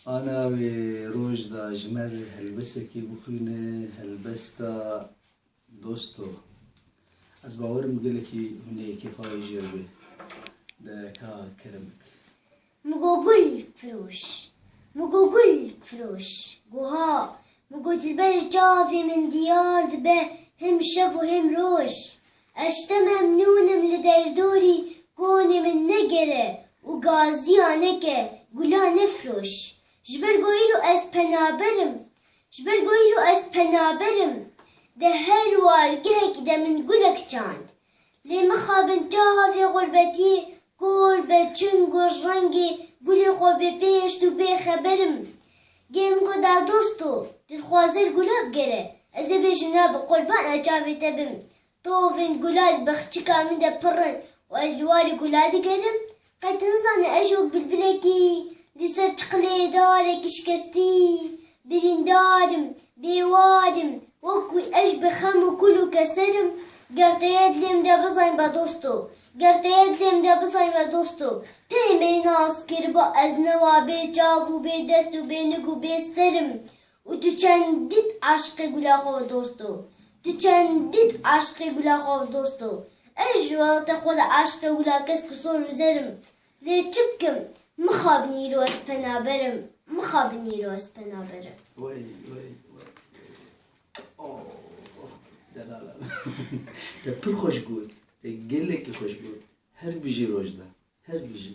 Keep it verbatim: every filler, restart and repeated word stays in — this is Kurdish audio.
Ana wê roj de ji me re helbestekî bixwîne, helbesta Dosto. Ez bawerim gelekî hûn ê kêfa wê jê re be. De ka kerem bike. Min got gul firoş, min got gul firoş, goha min got dilberê çavê min diyar dibe hem şev û hem roj. Ez ji te memnûn im, li derdorî konê min negere û gaziya neke, gula nefiroş. Ji ber ku îro ez penaber im, ji ber ku îro ez penaber im, di her wargehekî de min gulek çand. Lê mixabin çavê xurbetiyê kor be, çing û rengê gulê xwe bê pêşt û bê xeber im. Gê min got, da dosto, tu dixwazî gula bigere, ez ê bêjim na, bi qurban ez çavê te bim. Tovên gula di bexçika min de pir in û ez li warê gula digerim. Qey tu nizanî ez ji wek bilbilekî li ser çiqilê darekî şikestî birîndar im, bêwar im. Wek wî ez ji bi xem û kul û keser im. Ger te ye dilê min de bizanî be dosto, ger te ye dilê min de bizanî be dosto, tenê me nas kiriba ez newa bê çav û bê dest û bê nik û bê ser im. Û tu çendît aşiqê gula xwe be dosto. Tu çendît aşiqê gula xwe be dosto. Ez ji wextê xwe de aşiqê gula kesk û sor û zer im. Lê çi bikim? Mixabin îro ez penaber im. Mixabin îro ez penaber im. Wey, wey, wey. Oh, delala. Te pir xweş got. Te gelekî xweş got. Her bijî Rojda. Her bijî.